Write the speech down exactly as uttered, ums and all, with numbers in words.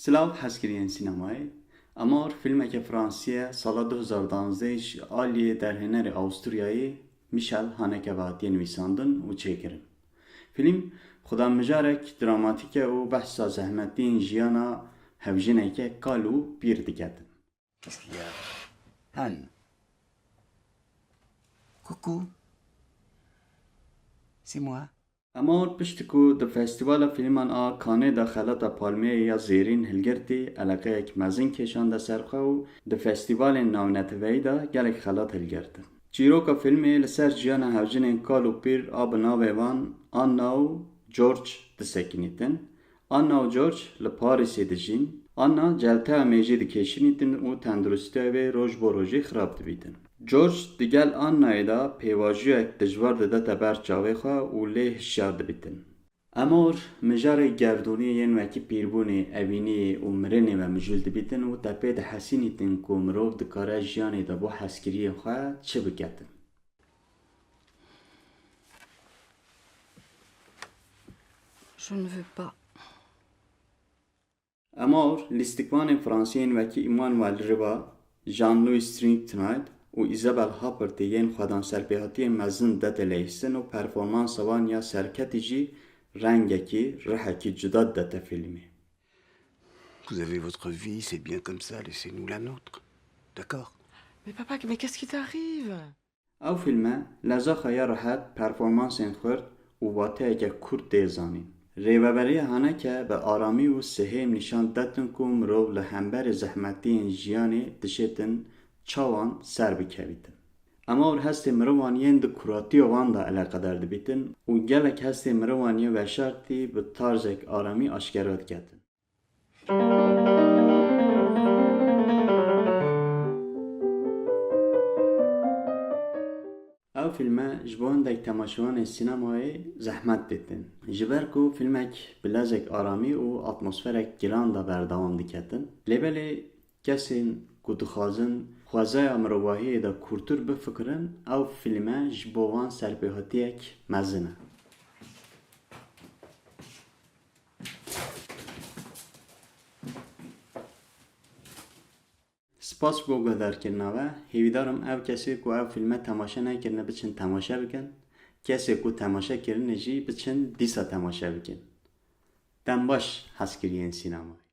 Silav hezkiriyên sînemayê. Amor filmeke Fransî ye, sala du hezar danzdeh ji aliyê derhênerê Awisturyayê Michel Haneke ve hatiye nivîsandin û çêkirin. Film xwedamijarek dramatîk e û behsa zehmetiyên jiyana hevjineke kal û pîr diketin. Qu'est-ce qu'il y a? Han. Coucou. C'est moi. Amor piştî ku di Festîvala Fîlman a Canê de xelata Palmeyê ya Zêrîn hilgirtî, eleqeyek mezin kêşande ser xwe û di festîvalên navneteweyî de gelek xelat hilgirtin. Çîroka filmê li ser jiyana hevjinên kal û pîr a bi navê van Anna û George disekinîtin. Anna û George li Parîsê dijîn. Anna celteya mêjî dikêşinîtin û tenduristiya wê roj bo rojê xirab dibîtin. George digel Annayê de pêvajoyek dijwar didete ber çavê xwe û lê hişyar dibîtin. Amor mijarê gerdûnî yên wekî pîrbûnê, evîniyê û mirinê ve mijûl dibîtin û te pê dihesînîtin ku mirov dikare jiyanê de bo hezkiriyên xwe çi biketin. Je ne veux pas. Amor lîstikvanên fransî yên wekî Emmanuel Riva, Jean-Louis Trintignant û Isabelle Huppert yên xwedan serpêhatiyên mezin dete leyîstin û performansa wan ya serketî jî rengekî, rihekî cuda didete fîlmê. Vous avez votre vie, c'est bien comme ça, laissez-nous la nôtre. D'accord? Mais papa, mais qu'est-ce qui t'arrive? Ew fîlme lezaxa ya rehet, performansên xurt û wateyeke kurt tê zanîn. Rêveberiya Haneke bi aramî û sihêm nîşan detin ku mirov li hemberî zehmetiyên jiyanê dişêtin çawan ser bikevîtin. Amor hestê mirovan yên di kuratiya wan de eleqedar dibîtin û gelek hestê mirovan yê veşartî bi tarzek aramî aşkera diketin. Ew fîlme ji bo hindek temaşevanên sînemayê zehmet ditin. Ji ber ku fîlmek bi lezek aramî û atmosferek giran de berdewam diketin. Lê belê kesên ku dixwazin xwezaya mirovahiyê de kûrtir bifikirin, ew fîlme ji bo wan serpêhatiyek mezin e. Spas bo guhdarkirina we. Hêvîdar im ew kesê ku ev fîlme temaşe nekirine biçin temaşe bikin. Kesê ku temaşe kirine jî biçin dîsa temaşe bikin. Dem baş hezkiriyên sînemayê.